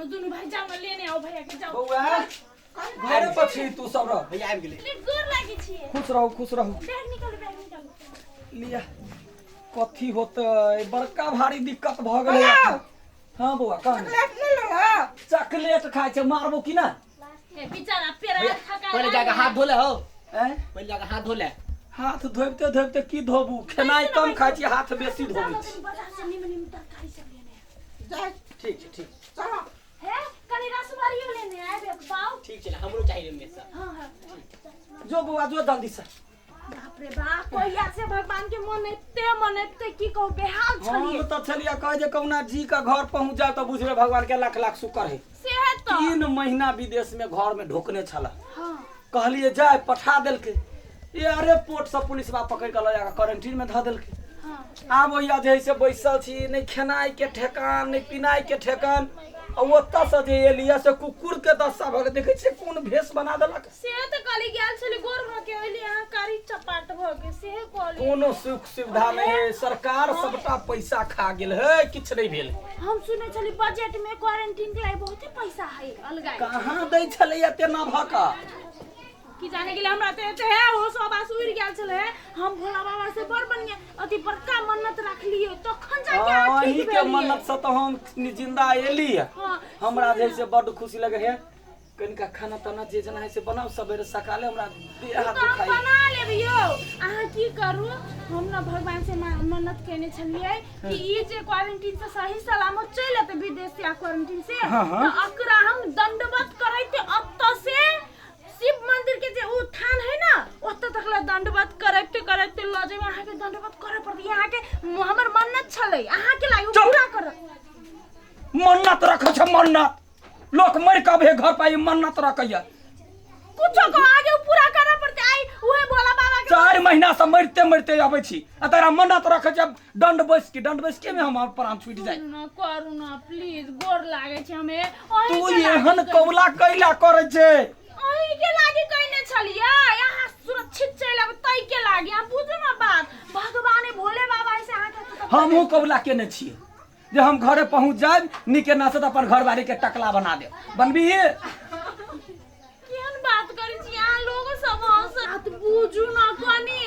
जाओ ना दुनू भाई जाओ ना लेने आओ भैया के जाओ। बौआ घरे पर छी तू सब रह। भैया आबि गेलै। ले गोर लागे छियै। खुश रहू खुश रहू। बैग निकालू बैग निकालू। लिया कथी होतै, बड़का भारी दिक्कत भऽ गेलै। हाँ बौआ कह। चॉकलेट नहीं लेला? चॉकलेट खाइ छै, मारबो की ना? ए बेचारा पेरा भैया, थका। पहिले जाके हाथ धो ले हो। ऐं? पहिले जाके हाथ धो ले। हाथ धोबते धोबते की धोबू, खेनाइ कम खाइ छी हाथ बेसी धोबै छी। बाजार से निमन निमन तरकारी सब लेने आयब। जाय ठीक छै ठीक। चलो। हे कनी रसभरियो लेने आयब एक पाव। ठीक छै, हमरो चाहिए हमेशा। हाँ हाँ। जो बौआ जो जल्दी से। बाप रे बाप, कहिया से भगवान के मन एते मन एते की कहू बेहाल छलिए। हम तऽ छलियै कहै जे कहुना जी के घर पहुँच जाए तऽ बुझबै भगवान के लाख लाख शुक्र है। से है तो 3 महीना विदेश में घर में ढोकने छला। हाँ। कहलिए जाए पठा देलकै, एयरपोर्ट से पुलिसवा पकड़ के लऽ जाके क्वारंटीन में धऽ देलकै। हाँ। आब ओहिया जे है से बैसल छी, नहि खेनाइ के ठेकान नहि पिनाइ के ठेकान। आ ओतऽ से जे एलियै से कुकुर के दशा भऽ गेलै। देखै छियै कोन भेष बना देलक। से तऽ कहली गेल छली गोर भऽ के अयली, अहाँ कारी चपाट भऽ के से कहली। कोनो सुख सुविधा नहि है, सरकार सबटा पैसा खा गेल है, किछु नहि भेल। हम सुनै छली बजट में क्वारंटीन के लिए बहुते पैसा है अलगा। कहाँ दै छलैया तेना भऽ कऽ? की जाने गेलै हमरा तऽ एते है हो सब आस उड़ि गेल छलै। हम भोला बाबा से बड़ बढ़िया अथी बड़का मन्नत रखलियै तखन जाके अहाँ अहीं ठीक के भेलियै। मन्नत से तऽ हम जिंदा एली है। हाँ। हमरा जे है से बड्ड खुशी लगे है। कनिका खाना ताना जे जेना है से बनाउ सवेरे सकाले, हमरा देह हाथ तऽ हम दुखाइ। बना लेब यौ। अहाँ की करू, हम ने भगवान से मन्नत केने छलियै कि ई जे क्वारंटीन से सही सलामत चलि एतै विदेश से आ क्वारंटीन से, हाँ, हाँ। तऽ अकरा हम दंडवत करैते अतऽ से शिव मंदिर के जे उ थान है ना ओतऽ तक ले दंडवत करैते करैते लऽ जेबै। अहाँके दंडवत करऽ पड़तै, अहाँके हमर मन्नत छलै, अहाँके लागि चुप। पूरा करऽ। मन्नत रखै छै मन्नत, लोक मरि कऽ अबै है घर पर ई मन्नत रखैया। कुछो को आगे उ पूरा करऽ पड़तै। आई उहे भोला बाबा के 4 महीना से मरिते मरिते अबै छी आ तोरा मन्नत रखै छै दंड बैस के, दंड बैस के में हमर प्राण छूटि जाय। करू ना करू ना प्लीज, गोर लागे छै हमे। तू एहन कौला कैला करै छै? अहीं के लागी कहने छलियै अहाँ सुरक्षित चलि आब तै के लागी। अहाँ बुझू ना बात, भगवाने भोले बाबा से अहाँके एतऽ तक हमहूँ कौला केने छियै जे हम घरे पहुँच जायब नीके ना से तऽ अपन घरवाली के टकला बना देब। बनबी? केहन बात करै छी अहाँ लोग सब, हँसत बुझू ना कनी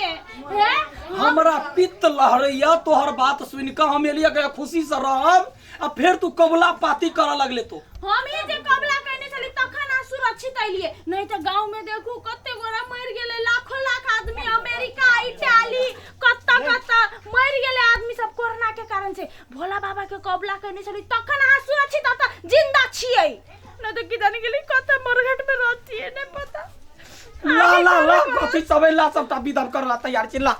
हे। हमरा पित्त लहरैया तोहर बात सुनि कऽ। हम एलियै के खुशी से रहब आ फेर तू कबुला पाती करऽ लगले तू। हम ई जे कबला कहने छली तखन अहाँ सुरक्षित अयलियै, नहीं तऽ गाँव में देखू कते गोरा मरि गेलै, लाखों लाख आदमी अमेरिका इटाली कत्ता कत्ता मरि गेलै आदमी सब कोरोना के कारण से। भोला बाबा के कबला कहने छली तखन अहाँ सुरक्षित अतऽ जिंदा छियै, नहीं तऽ की जाने गेली कत्ता मरघट में रहतियै नहीं पता। ला ला ला कथी सब है, ला सबटा विधम करला तैयार छी ला।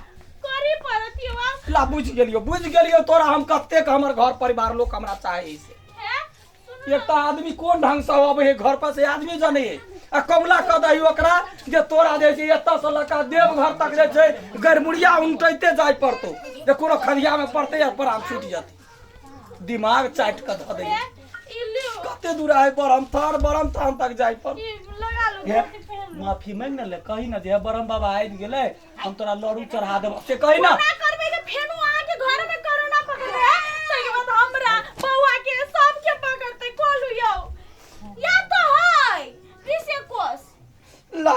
करी पड़त यौ आब। ला बुझि गेलियौ बुझि गेलियौ तोरा हम कतेक हमर घर परिवार लोक हमरा चाहे से। हे सुनू। एकटा आदमी कोन ढंग से अबै है घर पर से आदमी जनै है आ कमला कऽ दही ओकरा जे तोरा जे छै एतऽ से लऽ कऽ देवघर तक जे छै गरमुड़िया उनटैते जाय पड़तौ जे कोनो खदिया में पड़तै आ प्राण छूटि जेतै। दिमाग चाटि कऽ धऽ दै। हे ई लियौ। कते दूर आय बरम थान, बरम थान तक जाय पड़। ई लगा लो। हे, धोती पहिन लो। माफी मांगि ने ले, कही ने जे हे बरम बाबा आबि गेलै हम तोरा लड़ू चढ़ा देबौ से कही ना। कोना करबै तऽ फेनो अहाँके घर में कोरोना पकड़बै, ताहिके बाद हमरा बौआ के सबके पकड़तै। कहलू यौ या तऽ है ऋषिकोश। ला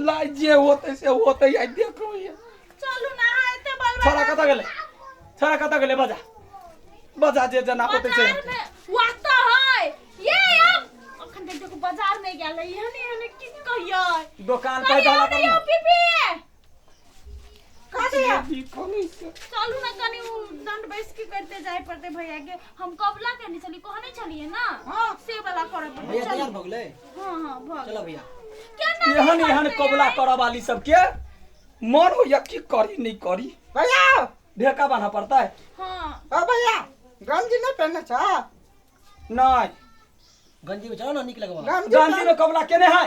ला जे होतै से होतै, आइ देखो ये। चलू ना अहाँ एते बलबा। छोड़ा कतऽ गेलै? छोड़ा कतऽ गेलै? बजा बजा जे जेना होतै से। बाजार में वाह तऽ है ये अब अखन तक देखो बाजार नहीं गेल है, एहने एहने की कहियै। दोकान कनी पर जाला आउ ने यौ पीपी। का दिया? चलू ना कनी उ दंड बैस के करते जाय पड़ते भैया के। हम कबला करने छली कहने छलिए ना। हाँ। से वाला करे पड़ते। भैया चलू। तैयार भऽ गेलै? हाँ हाँ भऽ चलो भैया। केना एहन नहि एहन करतै? कबला करऽ वाली सबके मन होइया की करी नहीं करी। भैया ढेका बान्हऽ पड़तै। हाँ। ओ भैया गंजी नहीं पहनने छ? नहीं। गंजी में चलो ना नीक लगबा। गंजी गंजी में कबला केने है?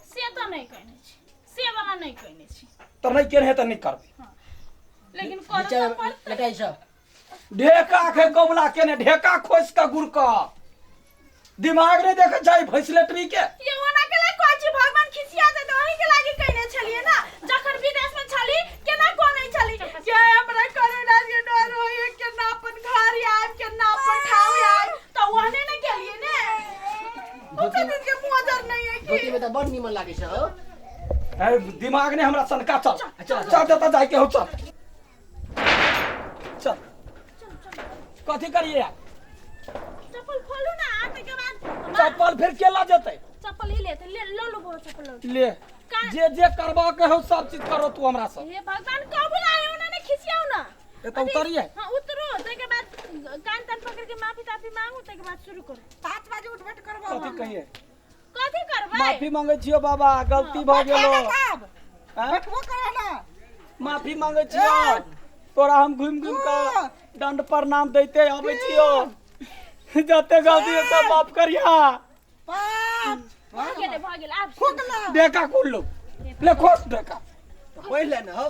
से तऽ नहीं कहने छी, से वाला नहीं कहने छी। तऽ नहीं केने है तऽ नहीं करबै। लेकिन करऽ नीचा तऽ पड़तै। लटाई सब। ढेका के कबला केने ढेका खोसि कऽ गुड़ कऽ दिमाग नहीं देखे छै भैंसलेटरी के। ये ओना के लागी कहै छी भगवान खिसिया जेतै, ओही के लागी कहने छलियै ना। जखन विदेश में छली केना कहने छली के हमरा कोरोना के डर होइए, केना अपन घर आयब, केना अपन ठाव आयब, तऽ ओहने ने गेलियै ने। धोती में तऽ बड़ नीमन लागै छै हो। ए, दिमाग ने हमरा सनका। चल चल, चल, जतऽ जाइके हो चल चल। कथी करिए? चप्पल खोलू ना, ताहिके बाद चप्पल फिर केला जेतै? चप्पल ही लेते, ले लो लो बो चप्पल लो। ले। जे जे करबा के हो सब चीज करो तू हमरा से। हे भगवान, कबूल आयो ना, ने खिसियाओ ना। ए तऽ उतरिए। हाँ उतरो, ताहिके बाद कान तान पकड़ के माफी ताफी मांगू, ताहिके बाद शुरू करू। 5 बजे उठबे करबो। कथी कहिए? कथी करबै? माफी मांगे छियो बाबा, गलती भऽ गेलो। आँय? बैठबो करे ना। माफी मांगे छियो तोरा, हम घुमि घुमि कऽ दंड प्रणाम दैते अबै छियो, जते गलती है सब माफ करिया। 5। भऽ गेलै, भऽ गेलै आब। फुकला। डेका कुल लो, ले खोस डेका। पहिर ले ने हो।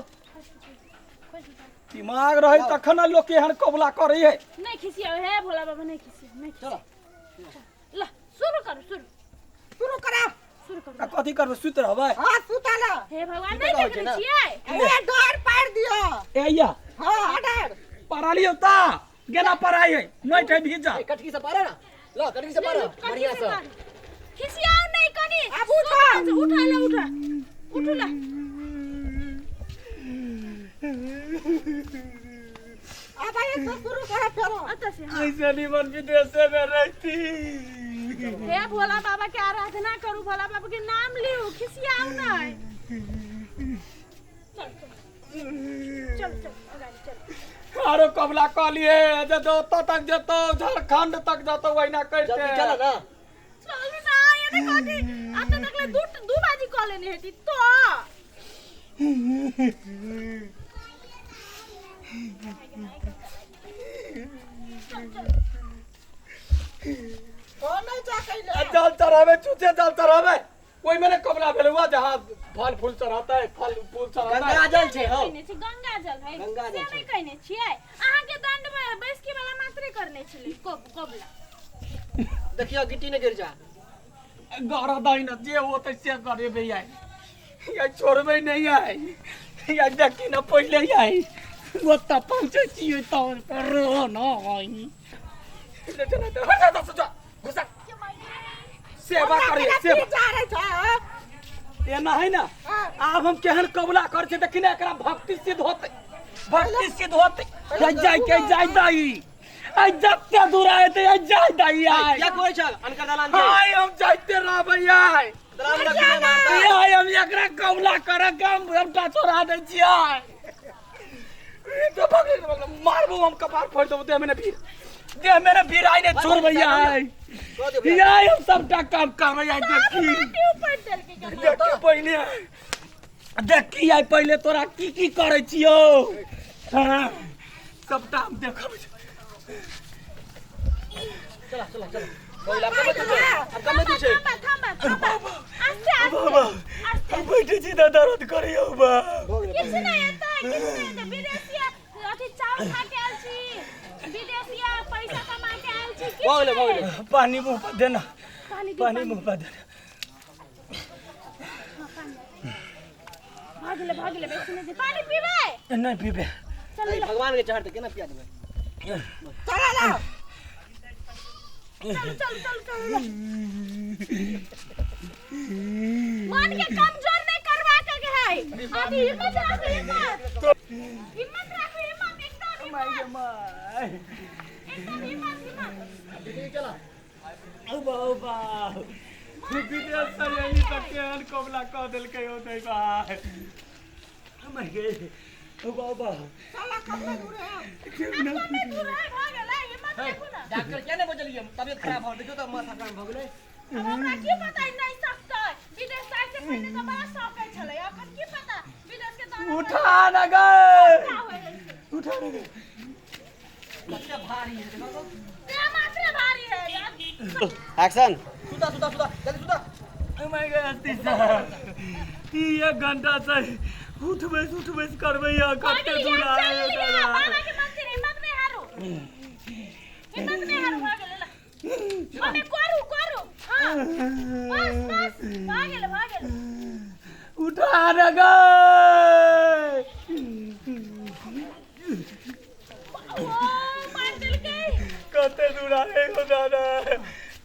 दिमाग रहे तखन ने लोक एहन कबुला करै है। नहीं खिसियाओ हे भोला बाबा, नहीं खिसियाओ, नहीं। चलो। ल शुरू करू, शुरू। शुरू करा। शुरू करू। आ कथी करबै, सुति रहबै? हाँ, सुता ला। हे भगवान, नहीं कहै छै देखने ना? छियै। ए, डर पार दियो। ए या। हाँ, डर। पराली ता गेना पराई है, माटि है भीज जा। ए, कटकी से पारा ना, ल कटकी से पारा बढ़िया से। खिसियाओ नहीं कनी। अब उठा। उठा ले, उठा, उठू ला। अब आइए तो शुरू करा फेरो। अतः से हाँ। ऐसे निमन विदेशे में रहती। हे भोला बाबा के आराधना करू, भोला बाबा के नाम लिउ, खिसियाओ नहीं। चल चल चल चल, अगाडि चल। आरो कबला कहलिए जे ओतऽ तक जेतौ, झारखंड तक जेतौ, ओहिना करिते। जल्दी चल ना। चलू ना, एने कथी अतः तक ले दू दू बाजी कऽ लेने हेती तो। चल चल। ओ नहीं जा कैले। आ जल चढ़ावे, चूचे जल चढ़ावे, ओहिमे ने कबला भेल हुआ, जहाँ फल फूल चढ़ाता है, फल फूल चढ़ाता गंगा है। जल छै हो। कहने छी गंगा जल है। गंगा जल से छै। नहि कहने छियै, अहाँके दंड में बैसकी वाला मात्रे करने छलै कबला। देखियो गिट्टी ने गिर जा। गौरा दाई न जे होतै से करेबै आइ, या छोड़बै नहि आइ। या देखी न, पहिले आइ ओतऽ पहुँचै छियै तहन पर न आइ। ले चल, हट जा, जा, घुसा, सेवा करिए सेवा। जा रहे छ। एना है ना? आब हम केहन कबुला कर छै देखी ने, एकरा भक्ति सिद्ध होतै, भक्ति सिद्ध होतै। जाय के जाय दाई, आई जते दूर आए ते आई जाय दाई आई। क्या कहै छल अनकर दलान के? आय हम जाइते रहबै आय। दलान लग मारता। आय हम एकरा कबुला कर के हम सबटा छोड़ा दै छियै। ई तो पकड़ मारबो हम, कपार फोड़ देबो, देह में ने भीड़, देह में ने भीड़ आई ने छोड़बै आय। कह दियौ। आय हम सबटा काम करबै आय, देखी। माटी ऊपर देलकै कपार। देखी पहिले, देखी आइ पहिले तोरा की की करै छियौ। हाँ, सबटा हम देखबै। चला चला चला, कोइला कमे दूर छै, आब कमे दूर छै। थाम्बा थाम्बा थाम्बा, आस्ते बाबा। आस्ते आस्ते। बैठे छी तऽ दर्द करियौ बा। किछु नहि हेतै, किछु नहि हेतै। विदेशिया अथी चाउर खा के आयल छी, विदेशिया पैसा कमा के आयल छी, किछु भऽ गेलै, भऽ नहि गेलै। हेतै। पानी मुँह पर देना। पानी दियौ, पानी मुँह पर देना। भऽ गेलै, भऽ गेलै, बेसी नहि दियौ। पानी पीबै? नहि पीबे। चलू। ए, भगवान के चढ़ते केना पिया देबै? चला ला। चलू चलू चलू चलू। मन के कमजोर नहीं करवा के है अभी। हिम्मत राखू, हिम्मत, हिम्मत राखू, हिम्मत, एकदम हिम्मत, एकदम हिम्मत, हिम्मत। चला। बाबा, विदेश से यही तक केहन कबला कऽ देलकै हो दैबा, मर गेल ओ बाबा। चला, कमे दूर है। आब कमे दूर है, भऽ गेलै, हिम्मत राखू ना। डॉक्टर क्या नहीं बजलियै, तबियत खराब हो, देखियौ तऽ माथा खराब भऽ गेलै। अब हमरा की पता, ई नहीं सकतै। विदेश जाय से पहिले तऽ बड़ा सकै छलै, अखन की पता विदेश के दाना उठा न गए। का होइ है से। उठा न गए। कते भारी है देखो तो। देह मात्रे भारी है यार। एक्शन, सुता सुता सुता, जल्दी सुता। मर गए ई एक घंटा से उठ बैस उठ बैस करबै या भऽ कते गेलै, दूर यार, आए। चल लिया, बाबा के मंदिर। हिम्मत नहीं हारू, हिम्मत नहीं हारू। भऽ गेलै ला। मम्मी करू करू, हाँ बस बस, भऽ गेलै, भऽ गेलै। उठा न गए। ओ मार देलकै। कते दूर आए हो दादा,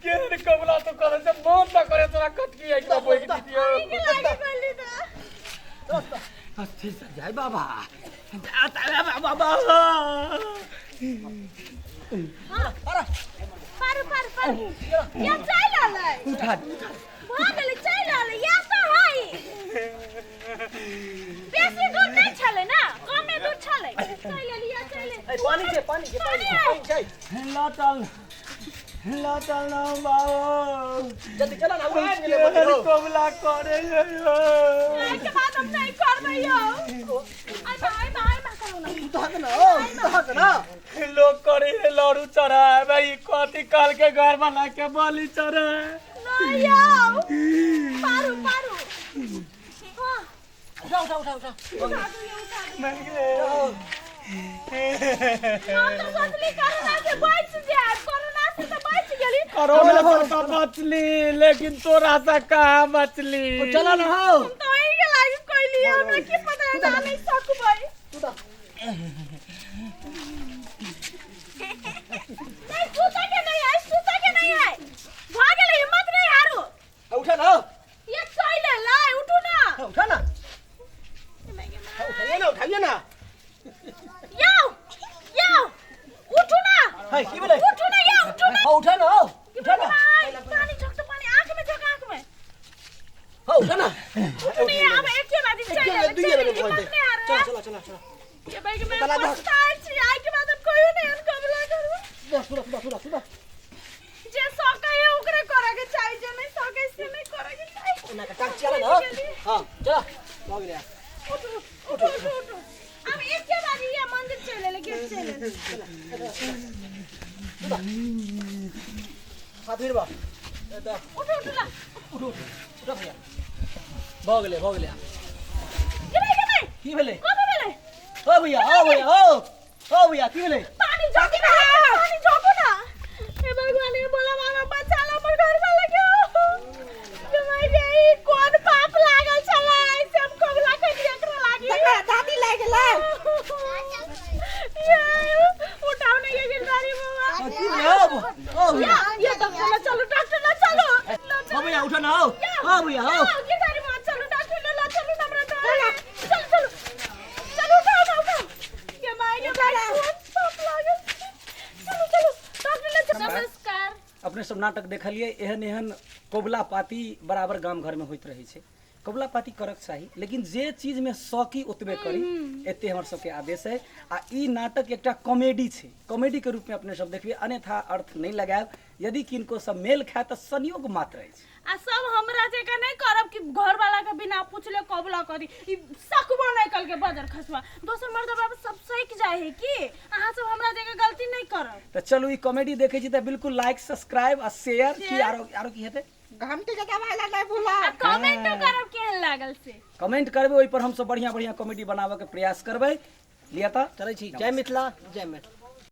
केहन कबला तो करे से मन न करे तोरा कटकी आई का बोल दियो। के लागे कहली त। अच्छे से जाय बाबा, जा बाबा। पारू पारू पारू या चल आलै। उठा। भ गेलै, चल आलै। या त है बेसी दूर नहीं छलै ना, कमे दूर छलै। चल एली, या चल। ए, पानी छै, पानी छै, पानी छै, पानी छै। लटल लटल ना बाबा। जल्दी चला ना, आबि गेलै मंदिर केहन हौ। कबला करे यो। आइ के बाद हम नहीं करबै यौ। आइ मा आइ मा आइ मा करू ना। उठा के ना हौ, उठा के ना। लोग करे है लड़ू चढ़ाए भाई, कथी काल के घर बना के बलि चढ़ाए। नहीं यौ, पारू पारू। हाँ। उठा उठा उठा उठा। उठा दू यौ, उठा दू। मर गए। हम तो सोचली कोरोना से बच जाए, कोरोना से तो बच गेली। कोरोना से तो बचली, लेकिन तोरा से कहाँ बचली? चला ना हौ। हम तो एही के लागी कहली, हमरा की पता है ना नहीं सकबै। उठा। नहीं सुता के नहीं है, सुता के नहीं है। भ गेलै, हिम्मत नहीं हारू। उठा ना हौ। ये चल लाई, उठू ना। उठा ना, उठाइए ना, उठाइए ना। यौ यौ, उठू ना। है की भेलै? उठू ना यौ, उठू ना। हौ, उठा ना हौ, उठा ना। पानी झोक तो, पानी आँख में झोक, आँख में। हौ, उठा ना। उठू नहीं, अब एके बारी चल एके ले, दुइये चल बेर ले, हिम्मत बोलते। नहीं आ रहा। चला चला चला चला। ये भाई के मैं तला दो। पछताए छी, आइ के बाद हम कहियो नहीं हम कबला करू। सुधा सुधा सुधा सुधा। जे सकै है ओकरे करे के चाही, जे नहीं सकै से नहीं करे के चाही। ओना के टाक चला ना हौ। हां चला, भऽ गेलै। उठू उठू उठू उठू। अब एके बारी ये मंदिर चले ले, गेट चले ले। हाथ भिड़बा एतऽ। उठू उठू ला। उठू उठू उठा भैया, भऽ गेलै, भऽ गेलै। के भाई, के भाई? की भेलै? कथी भेलै? ओ भैया, ओ भैया, ओ ओ भैया, की भेलै? पानी झोंकू ना, पानी झोंकू ना। हे भगवान, हे भोला बाबा, बचा लो हमर घर वाला के। के भाई रे, ई कोन पाप लागल छलै से हम कबला कलिए एकरा लागी? तकरा दादी लागि गेलै। ये उठाओ ना ये गिरधारी बाबा। की भेलै? ओ ओ भैया। या ये डॉक्टर ला चलो, डॉक्टर ला चलो। ओ भैया, उठा ना हौ। ओ भैया, हौ। गिरधारी बाबा चलो, डॉक्टर ला चलो ना, हमरा डर है। चलो चलो चलो, उठाओ ना, उठाओ। ये माई के भाई, कोन पाप लागल? चलो चलो, डॉक्टर ला चलो। नमस्कार। अपने सब नाटक देखलिए, एहन एहन कबुला पाती बराबर गाम घर में होइत रहै छै। कबुला पाती करक चाही, लेकिन जे चीज में सकी ओतबे करी, एते हमर सबके आदेश है। आ ई नाटक एकटा कॉमेडी छै, कॉमेडी के रूप में अपने सब देखबै, अन्यथा अर्थ नहीं लगायब। यदि किनको सब मेल खाए तऽ संयोग मात्र अछि। आ सब हमरा जकाँ नहीं करब कि घर वाला के बिना पूछले कबूला करी। ई सकबो नहीं कल के बजर खसवा दोसर मर्द बाबा सब सक जाए है कि अहाँ सब हमरा जकाँ गलती नहीं करब। तऽ चलू, ई कॉमेडी देखै छी तऽ बिल्कुल लाइक, सब्सक्राइब आ शेयर की शेयर। आरो आरो की हेतै? घंटी के दबाइ ला नहि भूलब। आ कमेंटो करब केहन लागल से। कमेंट करबै, ओहि पर हमसब बढ़िया बढ़िया कॉमेडी बनाबऽ के प्रयास करबै। लिअ तऽ चलै छी। जय मिथिला, जय मैथिली।